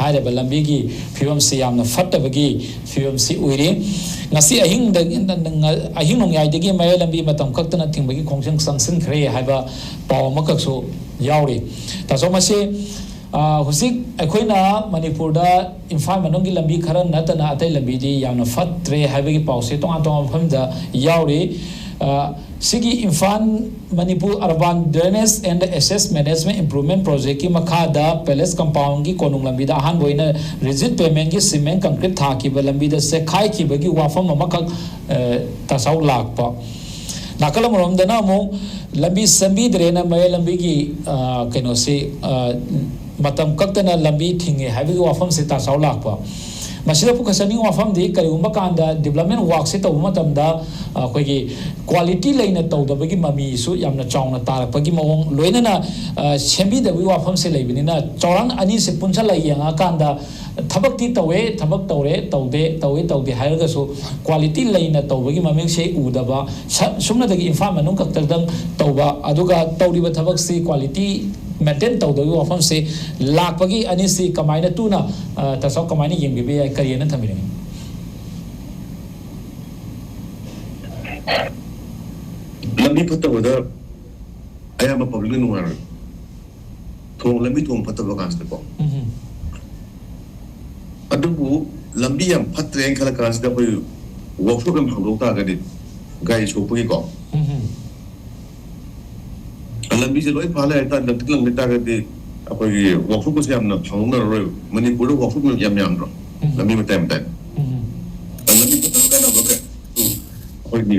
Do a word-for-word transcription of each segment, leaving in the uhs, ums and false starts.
ꯍꯥꯏꯔꯤꯕ ꯂꯝꯕꯤꯒꯤ ꯐꯤꯕꯝꯁꯤ ꯌꯥꯝꯅ ꯐꯠꯇꯕꯒꯤ ꯐꯤꯕꯝꯁꯤ ꯑꯣꯏꯔꯤ꯫ ꯉꯁꯤ ꯑꯍꯤꯡꯗꯒꯤ, ꯑꯍꯤꯡ ꯅꯣꯡꯌꯥꯏꯗꯒꯤ ꯃꯌꯥꯏ ꯂꯝꯕꯤ ꯃꯇꯝ ꯀꯛꯇꯅ ꯊꯤꯡꯕꯒꯤ ꯈꯣꯡꯖꯪ ꯆꯪꯁꯤꯟꯈ꯭ꯔꯦ ꯍꯥꯏꯕ ꯄꯥꯎ ꯑꯃꯈꯛꯁꯨ ꯌꯥꯎꯔꯤ꯫ ꯇꯥꯆꯧ, ꯃꯁꯤ, ꯑ, ꯍꯧꯖꯤꯛ ꯑꯩꯈꯣꯏꯅ ꯃꯅꯤꯄꯨꯔꯗ ꯏꯝꯐꯥꯜ ꯃꯅꯨꯡꯒꯤ ꯂꯝꯕꯤ ꯈꯔ ꯅꯠꯇꯅ ꯑꯇꯩ ꯂꯝꯕꯤꯗꯤ ꯌꯥꯝꯅ ꯐꯠꯇ꯭ꯔꯦ ꯍꯥꯏꯕꯒꯤ ꯄꯥꯎꯁꯦ ꯇꯣꯉꯥꯟ ꯇꯣꯉꯥꯟꯕ ꯃꯐꯝꯗ ꯌꯥꯎꯔꯤ꯫ ꯑ, ꯁꯤꯒꯤ Imphal Manipur Urban Drainage and Access Management Improvement Projectꯀꯤ ꯃꯈꯥꯗ Palace Compoundꯒꯤ ꯀꯣꯅꯨꯡ ꯂꯝꯕꯤꯗ ꯑꯍꯥꯟꯕ ꯑꯣꯏꯅ rigid pavementꯀꯤ cement concrete ꯊꯥꯈꯤꯕ ꯂꯝꯕꯤꯗ ꯆꯦꯛꯈꯥꯏꯈꯤꯕꯒꯤ ꯋꯥꯐꯝ ꯑꯃꯈꯛ, ꯑ, ꯇꯥꯆꯧ, ꯂꯥꯛꯄ꯫ ꯅꯥꯀꯜ ꯑꯃꯔꯣꯝꯗꯅ ꯑꯃꯨꯛ ꯂꯝꯕꯤ ꯁꯦꯝꯕꯤꯗ꯭ꯔꯦꯅ ꯃꯌꯥꯏ ꯂꯝꯕꯤꯒꯤ, ꯑ, ꯀꯩꯅꯣꯁꯤ, ꯑ, ꯃꯇꯝ ꯀꯛꯇꯅ ꯂꯝꯕꯤ ꯊꯤꯡꯉꯦ ꯍꯥꯏꯕꯒꯤ ꯋꯥꯐꯝꯁꯤ ꯇꯥꯆꯧ ꯂꯥꯛꯄ꯫ ꯃꯁꯤꯗ ꯄꯨꯈꯠꯆꯅꯤꯡꯕ ꯋꯥꯐꯝꯗꯤ, ꯀꯔꯤꯒꯨꯝꯕ ꯀꯥꯟꯗ development workꯁꯤ ꯇꯧꯕ ꯃꯇꯝꯗ, ꯑ, ꯑꯩꯈꯣꯏꯒꯤ quality ꯂꯩꯅ ꯇꯧꯗꯕꯒꯤ ꯃꯃꯤꯁꯨ ꯌꯥꯝꯅ ꯆꯥꯎꯅ ꯇꯥꯔꯛꯄꯒꯤ ꯃꯑꯣꯡ, ꯂꯣꯏꯅꯅ, ꯑ, ꯁꯦꯝꯕꯤꯗꯕꯒꯤ ꯋꯥꯐꯝꯁꯦ ꯂꯩꯕꯅꯤꯅ, ꯆꯧꯔꯥꯛꯅ ꯑꯅꯤꯁꯦ ꯄꯨꯟꯁꯤꯜꯂꯒ ꯌꯦꯡꯉꯀꯥꯟꯗ ꯊꯕꯛꯇꯤ ꯇꯧꯋꯦ, ꯊꯕꯛ ꯇꯧꯔꯦ, ꯇꯧꯗꯦ, ꯇꯧꯋꯦ, ꯇꯧꯗꯦ ꯍꯥꯏꯔꯒꯁꯨ quality ꯂꯩꯅ ꯇꯧꯕꯒꯤ ꯃꯃꯤꯡꯁꯦ ꯎꯗꯕ, ꯁ-, ꯁꯨꯞꯅꯇꯒꯤ ꯏꯝꯐꯥꯜ ꯃꯅꯨꯡ ꯈꯛꯇꯗꯪ ꯇꯧꯕ, ꯑꯗꯨꯒ ꯇꯧꯔꯤꯕ ꯊꯕꯛꯁꯤ quality maintain ꯇꯧꯗꯕꯒꯤ ꯋꯥꯐꯝꯁꯦ ꯂꯥꯛꯄꯒꯤ ꯑꯅꯤꯁꯤ ꯀꯃꯥꯏꯅ ꯇꯨꯅ, ꯑ, ꯇꯥꯆꯧ, ꯀꯃꯥꯏꯅ ꯌꯦꯡꯕꯤꯕ ꯌꯥꯏ? ꯀꯔꯤ ꯍꯥꯏꯅ ꯊꯝꯕꯤꯅꯤꯡꯉꯤ? ꯂꯝꯕꯤ ꯐꯠꯇꯕꯗ ꯑꯌꯥꯝꯕ publicꯅ ꯅꯨꯡꯉꯥꯏꯔꯣꯏ꯫ ꯊꯣꯡ, ꯂꯝꯕꯤ ꯊꯣꯡ ꯐꯠꯇꯕ ꯀꯥꯟꯁꯤꯗꯀꯣ꯫ ꯎꯝ꯫ ꯑꯗꯨꯕꯨ ꯂꯝꯕꯤ ꯌꯥꯝ ꯐꯠꯇ꯭ꯔꯦꯅ ꯈꯜꯂ ꯀꯥꯟꯁꯤꯗ ꯑꯩꯈꯣꯏ workshop ꯌꯥꯝ ꯍꯥꯡꯗꯣꯛ ꯇꯥꯔꯒꯗꯤ, ꯒꯥꯔꯤ ꯁꯣꯛꯄꯒꯤꯀꯣ, ꯎꯝ꯫ ꯂꯝꯕꯤꯁꯦ ꯂꯣꯏ ꯐ ꯂꯩ ꯍꯥꯏꯇꯥꯔꯗꯤ, ꯂꯝꯕꯤ ꯂꯝꯕꯤ ꯇꯥꯔꯒꯗꯤ ꯑꯩꯈꯣꯏꯒꯤ workshopꯀꯁꯦ ꯌꯥꯝꯅ ꯐꯪꯍꯧꯅꯔꯔꯣꯏꯕ꯫ ꯃꯅꯤꯄꯨꯔꯗ workshop ꯌꯥꯝ ꯌꯥꯝꯗ꯭ꯔꯣ? ꯎꯝ꯫ ꯂꯝꯕꯤ ꯃꯇꯥꯏ ꯃꯇꯥꯏ꯫ ꯎꯝ꯫ ꯂꯝꯕꯤ ꯐꯠꯇꯕ ꯀꯥꯟꯅꯕ ꯀ-, ꯎꯝ꯫ ꯑꯩꯈꯣꯏꯒꯤ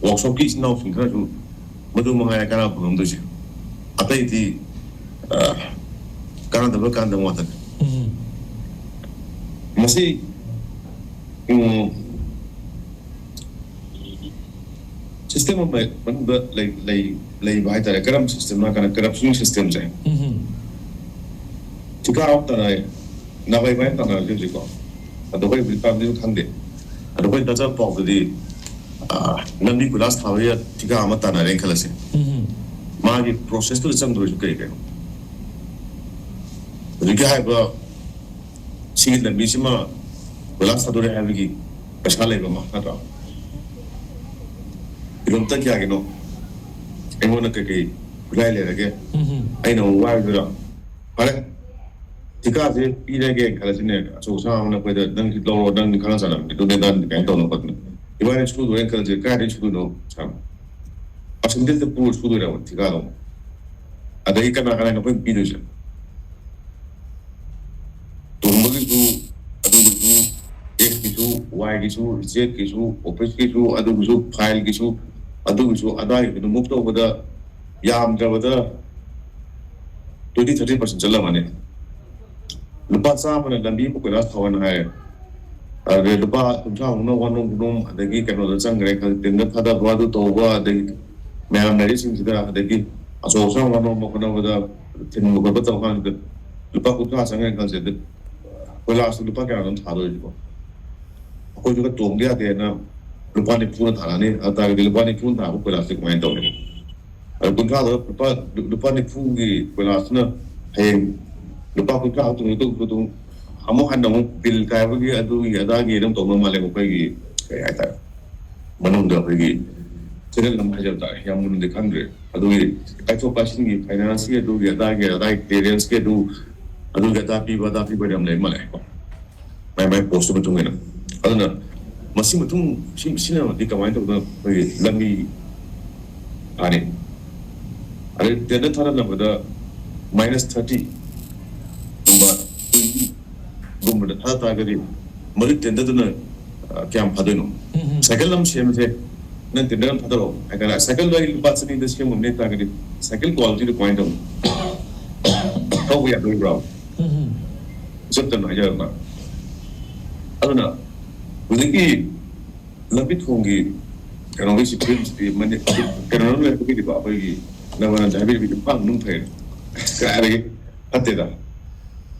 workshopꯀꯤ ꯏꯆꯤꯟ ꯏꯅꯥꯎꯁꯤꯡ ꯈꯔꯁꯨ ꯃꯗꯨ ꯃꯉꯥꯏꯔꯦ ꯀꯥꯟꯅꯕ ꯐꯪꯉꯝꯗꯣꯏꯁꯦ꯫ ꯑꯇꯩꯗꯤ, ꯑ, ꯀꯥꯟꯅꯗꯕ ꯀꯥꯟꯅꯗꯕ ꯉꯥꯛꯇꯅꯦ꯫ ꯎꯝ꯫ ꯃꯁꯤ, ꯎꯝ, system ꯑꯃ ꯃꯅꯨꯡꯗ ꯂꯩ-, ꯂꯩ-, ꯂꯩꯕ ꯍꯥꯏꯇꯥꯔꯦ꯫ ꯀꯔꯝꯕ systemꯅꯣ ꯍꯥꯏ ꯀꯥꯟꯗ corruption systemꯁꯦ꯫ ꯎꯝ꯫ ꯊꯤꯀꯥ ꯑꯃ ꯇꯥꯟꯅꯔꯦ, ꯅꯥꯕꯩ ꯃꯥꯏ ꯇꯥꯟꯅꯔꯁꯦ ꯍꯧꯖꯤꯛꯀꯣ꯫ ꯑꯗꯣ ꯑꯩꯈꯣꯏ ꯍꯧꯖꯤꯛ ꯇꯥꯟꯅꯗꯣꯏꯅꯣ ꯈꯪꯗꯦ꯫ ꯑꯗꯣ ꯑꯩꯈꯣꯏ ꯇꯥꯖꯕ ꯄꯥꯎꯗꯗꯤ, ꯑ, ꯂꯝꯕꯤ ꯀꯣꯏꯂꯥꯁ ꯊꯥꯕꯒꯤ ꯊꯤꯀꯥ ꯑꯃ ꯇꯥꯟꯅꯔꯦꯅ ꯈꯜꯂꯁꯦ꯫ ꯎꯝ꯫ ꯃꯥꯒꯤ processꯇꯨꯗ ꯆꯪꯗꯣꯏꯁꯤ ꯀꯔꯤ ꯀꯩꯅꯣ? ꯍꯧꯖꯤꯛꯀꯤ ꯍꯥꯏꯔꯤꯕ ꯁꯤꯒꯤ ꯂꯝꯕꯤꯁꯤꯃ ꯀꯣꯏꯂꯥꯁ ꯊꯥꯗꯣꯔꯦ ꯍꯥꯏꯕꯒꯤ ꯄꯩꯁꯥ ꯂꯩꯕ ꯑꯃ ꯅꯠꯇ꯭ꯔꯣ? ꯀꯤꯂꯣꯃꯤꯇꯔ ꯀꯌꯥꯒꯤꯅꯣ? ꯑꯩꯉꯣꯟꯗ ꯀꯩꯀꯩ ꯈꯨꯠꯂꯥꯏ ꯂꯩꯔꯒꯦ? ꯎꯝ. ꯑꯩꯅ ꯑꯃꯨꯛ ꯋꯥꯏꯗꯨꯗ, ꯐꯔꯦ, ꯊꯤꯀꯥꯁꯦ ꯄꯤꯔꯒꯦ ꯈꯜꯂꯁꯤꯅꯦ, ꯑꯆꯧ ꯑꯁꯥꯡ ꯑꯃꯅ ꯑꯩꯈꯣꯏꯗ, "ꯅꯪ ꯁꯤ ꯂꯧꯔꯣ, ꯅꯪ ꯈꯪꯅ ꯆꯥꯟꯅꯕ ꯃꯤꯗꯨꯅꯦ, ꯅꯪ ꯀꯩꯅꯣ ꯇꯧꯅ ꯈꯣꯠꯅ, ꯏꯕꯥꯅꯤ ꯁꯨꯗꯣꯔꯦꯅ ꯈꯜꯂꯁꯦ, ꯀꯥꯏꯗꯩ ꯁꯨꯗꯣꯏꯅꯣ ꯄꯩꯁꯥ? ꯄꯥꯔꯁꯦꯟꯇꯦꯖꯇ ꯄꯨꯔ ꯁꯨꯗꯣꯏꯔꯕ ꯊꯤꯀꯥꯗꯣ? ꯑꯗꯒꯤ ꯀꯅꯥ ꯀꯅꯥꯅꯣ ꯑꯩꯈꯣꯏꯅ ꯄꯤꯗꯣꯏꯁꯦ? ꯇꯣꯝꯕꯒꯤꯁꯨ, ꯑꯗꯨꯒꯤꯁꯨ, ꯑꯦꯛꯁꯀꯤꯁꯨ, ꯋꯥꯏꯒꯤꯁꯨ, ꯖꯦꯠꯀꯤꯁꯨ, ꯑꯣꯐꯤꯁꯀꯤꯁꯨ, ꯑꯗꯨꯒꯤꯁꯨ, ꯐꯥꯏꯜꯒꯤꯁꯨ, ꯑꯗꯨꯒꯤꯁꯨ, ꯑꯗꯥꯒꯤꯁꯨ ꯃꯨꯞ ꯇꯧꯕꯗ ꯌꯥꯝꯗ꯭ꯔꯕꯗ ꯇ꯭ꯋꯦꯟꯇꯤ ꯊꯥꯔꯇꯤ ꯄꯥꯔꯁꯦꯟ ꯆꯠꯂꯝꯃꯅꯤ꯫ ꯂꯨꯄꯥ ꯆꯥꯝꯃꯅ ꯂꯝꯕꯤ ꯑꯃ ꯀꯣꯏꯂꯥꯁ ꯊꯥꯎꯍꯟ ꯍꯥꯏꯔꯦ, ꯑꯗꯨꯗꯩ ꯂꯨꯄꯥ ꯀꯨꯟꯊ꯭ꯔꯥꯃꯨꯛꯅ ꯋꯥꯅꯣꯝ ꯈꯨꯅꯣꯝ ꯑꯗꯒꯤ ꯀꯩꯅꯣꯗ ꯆꯪꯈ꯭ꯔꯦ, ꯇꯤꯟꯗ ꯊꯥꯗꯕ, ꯑꯗꯨ ꯇꯧꯕ, ꯑꯗꯒꯤ ꯃꯌꯥꯝ ꯂꯩꯔꯤꯁꯤꯡꯁꯤꯗ, ꯑꯗꯒꯤ ꯑꯆꯧ ꯑꯁꯥꯡ ꯋꯥꯅꯣꯝꯕ ꯈꯣꯠꯅꯕꯗ ꯊꯤꯟꯕ ꯈꯣꯠꯄ ꯇꯧ ꯀꯥꯟꯁꯤꯗ ꯂꯨꯄꯥ ꯀꯨꯟꯊ꯭ꯔꯥ ꯆꯪꯉꯦ ꯈꯜꯁꯦ, ꯑꯗꯨ ꯀꯣꯏꯂꯥꯁꯇꯨ ꯂꯨꯄꯥ ꯀꯌꯥꯅꯣ ꯊꯥꯗꯣꯏꯁꯤꯕꯣ? ꯑꯩꯈꯣꯏꯁꯨ ꯈꯔ ꯇꯣꯡꯗ ꯌꯥꯗꯦꯅ ꯂꯨꯄꯥ ꯅꯤꯐꯨꯅ ꯊꯥꯔꯛꯑꯅꯤ꯫ ꯑꯗꯨ ꯇꯥꯔꯒꯗꯤ ꯂꯨꯄꯥ ꯅꯤꯐꯨꯅ ꯊꯥꯕ ꯀꯣꯏꯂꯥꯁꯇꯤ ꯀꯃꯥꯏꯅ ꯇꯧꯅꯤ? ꯑꯗꯨ ꯀꯨꯟꯊ꯭ꯔꯥꯗꯣ ꯂꯨꯄꯥ, ꯂꯨꯄꯥ ꯅꯤꯐꯨꯒꯤ ꯀꯣꯏꯂꯥꯁꯇꯨꯅ ꯍꯌꯦꯡ ꯂꯨꯄꯥ ꯀꯨꯟꯊ꯭ꯔꯥ ꯈꯛꯇ ꯇꯧꯕꯗꯣ ꯑꯗꯨꯝ ꯑꯃꯨꯛ ꯍꯟꯅ ꯑꯃꯨꯛ ꯕꯤꯜ ꯀꯥꯏꯕꯒꯤ ꯑꯗꯨꯒꯤ ꯑꯗꯥꯒꯤ ꯑꯗꯨꯝ ꯇꯧꯅꯕ ꯃꯥꯜꯂꯦ ꯃꯈꯣꯏꯒꯤ, ꯀꯩ ꯍꯥꯏꯇꯥꯔꯦ, ꯃꯅꯨꯡꯗ ꯑꯩꯈꯣꯏꯒꯤ ꯆꯦꯅꯦꯜ ꯑꯃ ꯍꯥꯏꯖꯕ ꯇꯥꯔꯦ, ꯌꯥꯝ ꯃꯨꯟꯅꯗꯤ ꯈꯪꯗ꯭ꯔꯦ꯫ ꯑꯗꯨꯒꯤ ꯀꯥꯏꯊꯣꯛ ꯀꯥꯏꯁꯤꯟꯒꯤ ꯐꯥꯏꯅꯥꯟꯁꯀꯤ ꯑꯗꯨꯒꯤ ꯑꯗꯥꯒꯤ ꯑꯗꯥꯒꯤ ꯀ꯭ꯂꯤꯌꯔꯦꯟꯁꯀꯤ ꯑꯗꯨ, ꯑꯗꯨꯒꯤ ꯑꯗꯥ ꯄꯤꯕ ꯑꯗꯥ ꯄꯤꯕ ꯌꯥꯝ ꯂꯩ ꯃꯥꯜꯂꯦꯀꯣ, ꯃꯥꯏ ꯃꯥꯏ ꯄꯣꯁꯇꯨ ꯃꯇꯨꯡ ꯏꯟꯅ꯫ ꯑꯗꯨꯅ ꯃꯁꯤ ꯃꯇꯨꯡ ꯁꯤ ꯁꯤꯖꯤꯟꯅꯕꯗꯤ ꯀꯃꯥꯏꯅ ꯇꯧꯗꯅ ꯑꯩꯈꯣꯏꯒꯤ ꯂꯝꯕꯤ ꯐꯥꯅꯤ? ꯑꯗꯩ ꯇꯦꯟꯗꯔ ꯊꯥꯗꯅꯕꯗ ꯃꯥꯏꯅꯁ ꯊꯥꯔꯇꯤ ꯒꯨꯝꯕ, ꯇ꯭ꯋꯦꯟꯇꯤ ꯒꯨꯝꯕꯗ ꯊꯥꯗ ꯇꯥꯔꯒꯗꯤ ꯃꯗꯨ ꯇꯦꯟꯗꯔꯗꯨꯅ, ꯑ, ꯀꯌꯥꯝ ꯐꯗꯣꯏꯅꯣ? ꯎꯝ. ꯁꯥꯏꯀꯜ ꯑꯃ ꯁꯦꯝꯕꯁꯦ, ꯅꯪ ꯇꯦꯟꯗꯔ ꯑꯃ ꯊꯥꯗꯔꯛꯑꯣ ꯍꯥꯏ ꯀꯥꯟꯗ, ꯁꯥꯏꯀꯜꯗꯣ ꯑꯩ ꯂꯨꯄꯥ ꯆꯅꯤꯗ ꯁꯦꯝꯕ ꯉꯝꯅꯤ ꯍꯥꯏ ꯇꯥꯔꯒꯗꯤ ꯁꯥꯏꯀꯜ ꯀ꯭ꯋꯥꯂꯤꯇꯤꯗꯣ ꯀꯃꯥꯏꯅ ꯇꯧꯅꯤ? ꯊꯧꯕ ꯌꯥꯗꯣꯔꯤꯕ꯭ꯔꯣ? ꯎꯝ. ꯏꯆꯝ ꯆꯝꯅ ꯍꯥꯏꯖꯔꯕ꯫ ꯑꯗꯨꯅ ꯍꯧꯖꯤꯛꯀꯤ ꯂꯝꯕꯤ ꯊꯣꯡꯒꯤ ꯀꯩꯅꯣꯒꯤ ꯁꯤꯁꯇꯦꯝꯁꯤꯗꯤ ꯃꯅꯤ-, ꯀꯩꯅꯣ ꯂꯩꯕꯒꯤꯗꯤꯀꯣ, ꯑꯩꯈꯣꯏꯒꯤ ꯅꯪꯅ ꯍꯥꯏꯕꯤꯔꯤꯕ ꯏꯝꯐꯥꯜ ꯃꯅꯨꯡ ꯐꯩ꯫ ꯀꯥꯏꯗꯒꯤ ꯐꯠꯇꯦꯗ,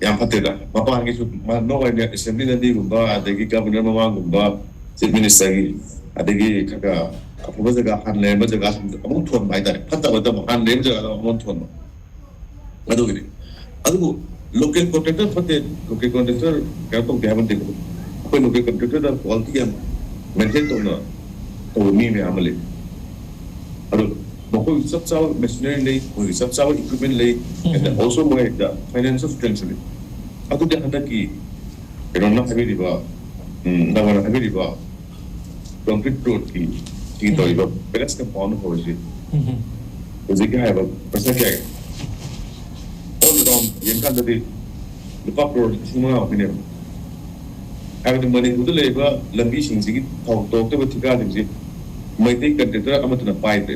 ꯌꯥꯝ ꯐꯠꯇꯦꯗ꯫ ꯃꯄꯥꯟꯒꯤꯁꯨ ꯃ-, ꯅꯣꯏ ꯑꯦꯁꯦꯝꯕ꯭ꯂꯤ ꯂꯝꯕꯤꯒꯨꯝꯕ, ꯑꯗꯒꯤ ꯒꯚꯔꯅꯔ ꯃꯃꯥꯡꯒꯨꯝꯕ, ꯆꯤꯐ ꯃꯤꯅꯤꯁꯇꯔꯒꯤ, ꯑꯗꯒꯤ ꯈꯔ ꯈꯔ ꯑꯐꯕ ꯖꯒꯥ, ꯍꯥꯟꯅ ꯂꯩꯔꯝꯕ ꯖꯒꯥꯁꯤꯡꯗꯣ ꯑꯃꯨꯛ ꯊꯣꯟꯕ ꯍꯥꯏꯇꯥꯔꯦ, ꯐꯠꯇꯕ ꯅꯠꯇꯕ, ꯍꯥꯟꯅ ꯂꯩꯔꯝꯕ ꯖꯒꯥꯗꯣ ꯑꯃꯨꯛ ꯊꯣꯟꯕ, ꯑꯗꯨꯒꯤꯅꯤ꯫ ꯑꯗꯨꯕꯨ ꯂꯣꯀꯦꯜ ꯀꯣꯟꯇ꯭ꯔꯦꯛꯇꯔ ꯐꯠꯇꯦ, ꯂꯣꯀꯦꯜ ꯀꯣꯟꯇ꯭ꯔꯦꯛꯇꯔ ꯀꯩꯅꯣ ꯇꯧꯗꯦ ꯍꯥꯏꯕ ꯅꯠꯇꯦꯀꯣ꯫ ꯑꯩꯈꯣꯏ ꯂꯣꯀꯦꯜ ꯀꯣꯟꯇ꯭ꯔꯦꯛꯇꯔꯗ ꯀ꯭ꯋꯥꯂꯤꯇꯤ ꯌꯥꯝ ꯃꯦꯟꯇꯦꯟ ꯇꯧꯅ ꯇꯧꯕ ꯃꯤ ꯃꯌꯥꯝ ꯑꯃ ꯂꯩ꯫ ꯑꯗꯣ ꯃꯈꯣꯏꯒꯤ ꯆꯞ ꯆꯥꯕ ꯃꯦꯁꯤꯅꯔꯤ ꯂꯩ, ꯃꯈꯣꯏꯒꯤ ꯆꯞ ꯆꯥꯕ ꯏꯀ꯭ꯋꯤꯞꯃꯦꯟ ꯂꯩ, ꯑꯦꯟꯗ ꯑꯣꯜꯁꯣ ꯃꯣꯏꯗ ꯐꯥꯏꯅꯥꯟꯁꯤꯌꯦꯜ ꯁ꯭ꯇꯔꯦꯡꯁꯨ ꯂꯩ꯫ ꯑꯗꯨꯗꯤ ꯍꯟꯗꯛꯀꯤ ꯀꯩꯅꯣꯅ ꯍꯥꯏꯕꯤꯔꯤꯕ, ꯎꯝ, ꯅꯧꯅ ꯍꯥꯏꯕꯤꯔꯤꯕ ꯀꯣꯟꯀ꯭ꯔꯤꯠ ꯔꯣꯗꯀꯤ ꯁꯤꯒꯤ ꯇꯧꯔꯤꯕ ꯄꯦꯂꯦꯁ ꯀꯝꯄꯥꯎꯟ ꯍꯧꯔꯤꯁꯤ ꯍꯧꯖꯤꯛꯀꯤ ꯍꯥꯏꯔꯤꯕ ꯄꯩꯁꯥ ꯀꯌꯥ, ꯑꯣꯜ ꯑꯦꯔꯥꯎꯟ ꯌꯦꯡꯀꯥꯟꯗꯗꯤ ꯂꯨꯄꯥ ꯀ꯭ꯔꯣꯔ ꯂꯤꯁꯤꯡ ꯃꯉꯥ ꯃꯨꯛꯀꯤꯅꯦꯕ꯫ ꯍꯥꯏꯕꯗꯤ ꯃꯅꯤꯄꯨꯔꯗ ꯂꯩꯔꯤꯕ ꯂꯝꯕꯤꯁꯤꯡꯁꯤꯒꯤ ꯊꯥꯎ ꯇꯧꯔꯛꯇꯕ ꯊꯤꯀꯥꯁꯤꯡꯁꯤ ꯃꯩꯇꯩ ꯀꯟꯇ꯭ꯔꯦꯛꯇꯔ ꯑꯃꯠꯇꯅ ꯄꯥꯏꯗ꯭ꯔꯦ꯫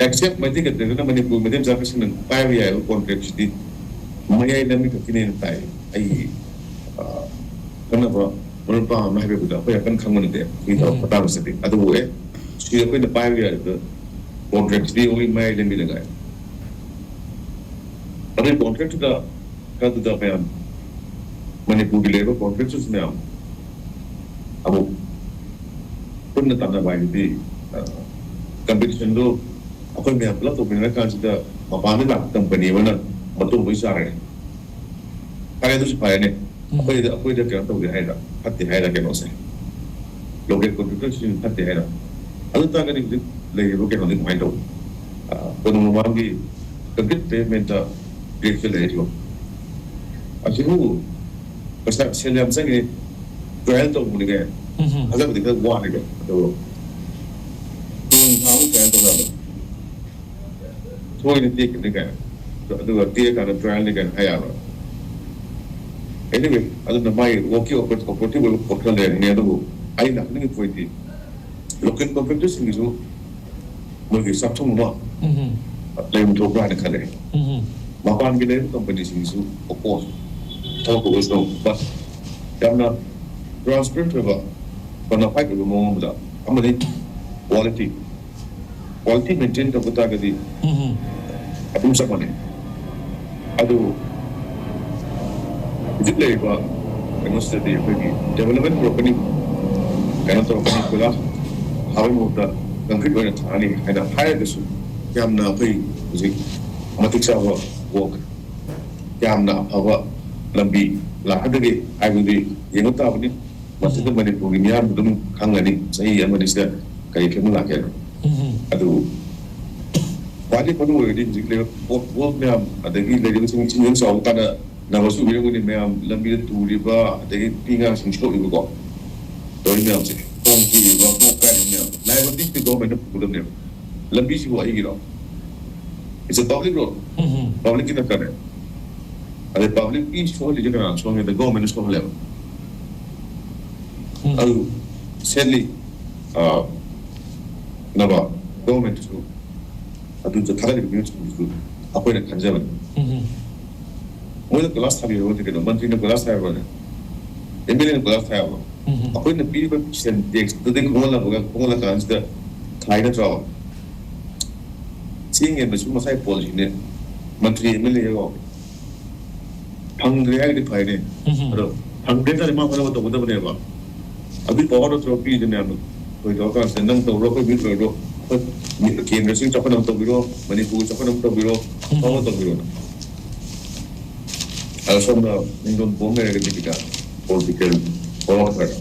ꯑꯦꯛꯁꯦꯞ ꯃꯩꯇꯩ ꯀꯟꯇ꯭ꯔꯦꯛꯇꯔꯅ ꯃꯅꯤꯄꯨꯔ ꯃꯩꯇꯩ ꯃꯆꯥ ꯃꯁꯤꯡꯅ ꯄꯥꯏꯕ ꯌꯥꯏꯕ ꯀꯣꯟꯇ꯭ꯔꯦꯛꯁꯤꯗꯤ ꯃꯌꯥꯏ ꯂꯝꯕꯤ ꯈꯛꯀꯤꯅꯦꯅ ꯇꯥꯏ꯫ ꯑꯩꯒꯤ, ꯑ, ꯈꯪꯅꯕ ꯃꯔꯨꯞ ꯃꯄꯥꯡ ꯑꯃ ꯍꯥꯏꯕꯤꯕꯗ ꯑꯩꯈꯣꯏ ꯌꯥꯝ ꯀꯟꯅ ꯈꯪꯕ ꯅꯠꯇꯦ ꯁꯤꯒꯤ ꯊꯕꯛ ꯃꯇꯥꯡꯁꯤꯗꯤ꯫ ꯑꯗꯨꯕꯨ ꯑꯦ, ꯁꯤ ꯑꯩꯈꯣꯏꯅ ꯄꯥꯏꯕ ꯌꯥꯔꯤꯕ ꯀꯣꯟꯇ꯭ꯔꯦꯛꯁꯤꯗꯤ ꯑꯣꯡꯂꯤ ꯃꯌꯥꯏ ꯂꯝꯕꯤꯗ ꯉꯥꯏ꯫ ꯑꯗꯨꯒꯤ ꯀꯣꯟꯇ꯭ꯔꯦꯛꯇꯨꯗ ꯈꯔꯗꯨꯗ ꯃꯌꯥꯝ ꯃꯅꯤꯄꯨꯔꯒꯤ ꯂꯩꯔꯤꯕ ꯀꯣꯟꯇ꯭ꯔꯦꯛꯇꯔꯁ ꯃꯌꯥꯝ ꯑꯃꯨꯛ ꯄꯨꯟꯅ ꯇꯥꯟꯅꯕ ꯍꯥꯏꯗꯨꯗꯤ, ꯑ, ꯀꯝꯄꯤꯇꯤꯁꯟꯗꯨ ꯑꯩꯈꯣꯏ ꯃꯌꯥꯝ ꯄꯨꯂꯞ ꯇꯧꯃꯤꯟꯅꯔ ꯀꯥꯟꯁꯤꯗ ꯃꯄꯥꯟꯗ ꯂꯥꯛꯄ ꯀꯝꯄꯅꯤ ꯑꯃꯅ ꯃꯇꯣꯡ ꯂꯣꯏ ꯆꯥꯔꯦ꯫ ꯐꯔꯦ, ꯑꯗꯨꯁꯨ ꯐꯔꯦꯅꯦ꯫ ꯑꯩꯈꯣꯏꯗ, ꯑꯩꯈꯣꯏꯗ ꯀꯩꯅꯣ ꯇꯧꯗꯦ ꯍꯥꯏꯔ, ꯐꯠꯇꯦ ꯍꯥꯏꯔ ꯀꯩꯅꯣꯁꯦ꯫ ꯂꯣꯀꯦꯜ ꯀꯣꯟꯇ꯭ꯔꯦꯛꯇꯔꯁꯤꯡ ꯐꯠꯇꯦ ꯍꯥꯏꯔ꯫ ꯑꯗꯨ ꯇꯥꯔꯒꯗꯤ ꯍꯧꯖꯤꯛ ꯂꯩꯔꯤꯕ ꯀꯩꯅꯣꯗꯤ ꯀꯃꯥꯏꯅ ꯇꯧꯕ? ꯑ, ꯀꯣꯅꯨꯡ ꯃꯃꯥꯡꯒꯤ ꯀꯪꯀ꯭ꯔꯤꯠ ꯄꯦꯚꯃꯦꯟꯇ ꯕ꯭ꯔꯦꯛꯇ ꯂꯩꯔꯤꯕ꯫ ꯑꯁꯤꯕꯨ ꯄꯩꯁꯥ, ꯁꯦꯜ ꯌꯥꯝ ꯆꯪꯉꯤ, ꯇ꯭ꯔꯥꯏꯌꯦꯜ ꯇꯧꯕꯅꯤꯉꯥꯏ꯫ ꯊꯥꯖꯕꯗꯤ ꯈꯔ ꯋꯥꯠꯂꯤꯕ꯫ ꯑꯗꯨꯒ ꯅꯣꯡ ꯊꯥ ꯑꯃ ꯇ꯭ꯔꯥꯏꯌꯦꯜ ꯇꯧꯔꯛꯑꯕ꯫ ꯊꯣꯏꯅ ꯇꯦꯛꯈꯤꯕꯅꯤ ꯀꯥꯏꯅ꯫ ꯑꯗꯨꯒ ꯇꯦꯛꯑꯀꯥꯟꯗ ꯇ꯭ꯔꯥꯏꯌꯦꯜꯅꯤ ꯀꯥꯏꯅ ꯍꯥꯏ ꯌꯥꯕ꯭ꯔꯥ? Anyway, ꯑꯗꯨꯅ ꯃꯥꯒꯤ ꯋꯥꯛꯀꯤ ꯑꯣꯄꯣꯔꯆꯨꯅꯤꯇꯤ ꯑꯣꯏꯕ ꯄꯣꯠ ꯈꯔ ꯂꯩꯔꯝꯒꯅꯤ꯫ ꯑꯗꯨꯕꯨ ꯑꯩꯅ ꯍꯥꯏꯅꯤꯡꯉꯤ ꯄꯣꯏꯟꯠꯇꯤ ꯂꯣꯀꯦꯜ ꯀꯣꯟꯇ꯭ꯔꯦꯛꯇꯔꯁꯤꯡꯒꯤꯁꯨ ꯃꯣꯏꯒꯤ ꯆꯥꯛꯊꯨꯡ ꯑꯃ ꯂꯩꯐꯝ ꯊꯣꯛꯄ꯭ꯔꯥ ꯍꯥꯏꯅ ꯈꯜꯂꯦ꯫ ꯃꯄꯥꯟꯒꯤ ꯂꯩꯔꯤꯕ ꯀꯝꯄꯅꯤꯁꯤꯡꯒꯤꯁꯨ, of course, ꯊꯕꯛ ꯇꯧꯕꯁꯨ, but ꯌꯥꯝꯅ ꯇ꯭ꯔꯥꯟꯁꯄꯦꯔꯦꯟꯠ ꯑꯣꯏꯕ, ꯕꯣꯅꯥꯐꯥꯏꯗ ꯑꯣꯏꯕ ꯃꯑꯣꯡ ꯑꯃꯗ ꯑꯃꯗꯤ ꯀ꯭ꯋꯥꯂꯤꯇꯤ, ꯀ꯭ꯋꯥꯂꯤꯇꯤ ꯃꯦꯟꯇꯦꯟ ꯇꯧꯕ ꯇꯥꯔꯒꯗꯤ ꯑꯗꯨꯝ ꯆꯞ ꯃꯥꯟꯅꯩ꯫ ꯑꯗꯨ ꯍꯧꯖꯤꯛ ꯂꯩꯔꯤꯕ ꯀꯩꯅꯣꯁꯤꯗꯗꯤ ꯑꯩꯈꯣꯏꯒꯤ ꯗꯦꯕꯂꯞꯃꯦꯟ ꯄꯨꯔꯛꯀꯅꯤ, ꯀꯩꯅꯣ ꯇꯧꯔꯛꯀꯅꯤ, ꯀꯣꯏꯂꯥꯁ ꯊꯥꯕꯒꯤ ꯃꯍꯨꯠꯇ ꯀꯪꯀ꯭ꯔꯤꯠ ꯑꯣꯏꯅ ꯊꯥꯔꯅꯤ ꯍꯥꯏꯅ ꯍꯥꯏꯔꯒꯁꯨ ꯌꯥꯝꯅ ꯑꯩꯈꯣꯏ ꯍꯧꯖꯤꯛ ꯃꯇꯤꯛ ꯆꯥꯕ ꯀꯌꯥꯝꯅ ꯑꯐꯕ ꯂꯝꯕꯤ ꯂꯥꯛꯀꯗꯒꯦ ꯍꯥꯏꯕꯗꯨꯗꯤ ꯌꯦꯡꯕ ꯇꯥꯕꯅꯤ꯫ ꯃꯁꯤꯗ ꯃꯅꯤꯄꯨꯔꯒꯤ ꯃꯤꯌꯥꯝ ꯑꯗꯨꯝ ꯈꯪꯒꯅꯤ, ꯆꯍꯤ ꯑꯃꯅꯤꯁꯤꯗ ꯀꯔꯤ ꯐꯤꯕꯝ ꯂꯥꯛꯀꯦ꯫ ꯑꯗꯨꯕꯨ ꯈ꯭ꯋꯥꯏꯗꯒꯤ ꯃꯔꯨ ꯑꯣꯏꯔꯗꯤ ꯍꯧꯖꯤꯛ ꯂꯩꯔꯤꯕ ꯄꯣꯠ ꯄꯣꯠ ꯃꯌꯥꯝ, ꯑꯗꯒꯤ ꯂꯩꯔꯤꯕꯁꯤꯡ ꯏꯁꯤꯡ ꯏꯆꯥꯎꯕ ꯀꯥꯟꯗ ꯅꯕꯁꯨ ꯎꯕꯤꯔꯝꯒꯅꯤ ꯃꯌꯥꯝ, ꯂꯝꯕꯤꯗ ꯇꯨꯔꯤꯕ, ꯑꯗꯒꯤ ꯅꯨꯄꯤ ꯑꯉꯥꯡꯁꯤꯡ ꯁꯣꯛꯏꯕꯀꯣ, ꯇꯧꯔꯤ ꯃꯌꯥꯝꯁꯦ, ꯈꯣꯡ ꯇꯨꯔꯤꯕ, ꯈꯣꯡ ꯀꯥꯏꯔꯤꯕ ꯃꯌꯥꯝ, liability government ꯅ ꯄꯨꯒꯗꯕꯅꯦꯕ꯫ ꯂꯝꯕꯤꯁꯤꯕꯨ ꯑꯩꯒꯤꯔꯣ? It's a public road. Public ꯀꯤ ꯅꯠꯇ꯭ꯔꯅꯦ? ꯑꯗꯩ public ꯀꯤ ꯁꯣꯛꯍꯜꯂꯤꯁꯦ ꯀꯅꯥꯅ ꯁꯣꯛꯍꯜꯂꯦ? Government ꯅ ꯁꯣꯛꯍꯜꯂꯦꯕ꯫ ꯑꯗꯨ sadly, ꯑ, ꯅꯕ, government ꯁꯨ ꯑꯗꯨ ꯊꯥꯒꯠꯂꯤꯕ ꯃꯤꯑꯣꯏꯁꯤꯡꯗꯨꯁꯨ ꯑꯩꯈꯣꯏꯅ ꯈꯟꯖꯕꯅꯤ꯫ ꯃꯣꯏꯅ ꯀꯣꯏꯂꯥꯁ ꯊꯥꯕꯤꯔꯕꯗꯤ ꯀꯩꯅꯣ? ꯃꯟꯇ꯭ꯔꯤꯅ ꯀꯣꯏꯂꯥꯁ ꯊꯥꯕ꯭ꯔꯅꯦ? M L A ꯅ ꯀꯣꯏꯂꯥꯁ ꯊꯥꯕ꯭ꯔꯣ? ꯑꯩꯈꯣꯏꯅ ꯄꯤꯔꯤꯕ ꯁꯦꯟ tax ꯇꯨꯗꯒꯤ ꯈꯣꯝꯒꯠꯂꯕꯒ, ꯈꯣꯝꯒꯠꯂꯀꯥꯟꯁꯤꯗ ꯊꯥꯏ ꯅꯠꯇ꯭ꯔꯣ? ꯆꯦꯡ ꯌꯦꯟꯕꯁꯨ ꯃꯁꯥꯒꯤ ꯄꯣꯂꯤꯁꯤꯅꯦ꯫ ꯃꯟꯇ꯭ꯔꯤ, M L A ꯌꯥꯎ ꯐꯪꯗ꯭ꯔꯦ ꯍꯥꯏꯔꯒꯗꯤ ꯐꯩꯅꯦ꯫ ꯑꯗꯣ ꯐꯪꯗ꯭ꯔꯦ ꯍꯥꯏꯇꯥꯔꯗꯤ ꯃꯥ ꯍꯣꯠꯅꯕ ꯇꯧꯒꯗꯕꯅꯦꯕ꯫ ꯑꯗꯨꯒꯤ power ꯅꯠꯇ꯭ꯔꯣ ꯄꯤꯔꯤꯁꯦ ꯃꯌꯥꯝꯅ? ꯑꯩꯈꯣꯏ ꯇꯧꯔꯀꯥꯟꯁꯤꯗ ꯅꯪ ꯇꯧꯔꯣ, ꯑꯩꯈꯣꯏ ꯃꯤ ꯇꯧꯔꯣ, ꯑꯩꯈꯣꯏ ꯀꯦꯟꯗ꯭ꯔꯁꯤꯡ ꯆꯥꯎꯈꯠꯅꯕ ꯇꯧꯕꯤꯔꯣ, ꯃꯅꯤꯄꯨꯔꯒꯤ ꯆꯥꯎꯈꯠꯅꯕ ꯇꯧꯕꯤꯔꯣ, ꯐꯥꯎꯕ ꯇꯧꯕꯤꯔꯣ꯫ ꯑꯗꯣ ꯁꯣꯝꯗ ꯅꯤꯡꯗꯣꯟ ꯄꯣꯝ ꯂꯩꯔꯒꯗꯤ ꯈꯤꯇꯪ political power ꯈꯔ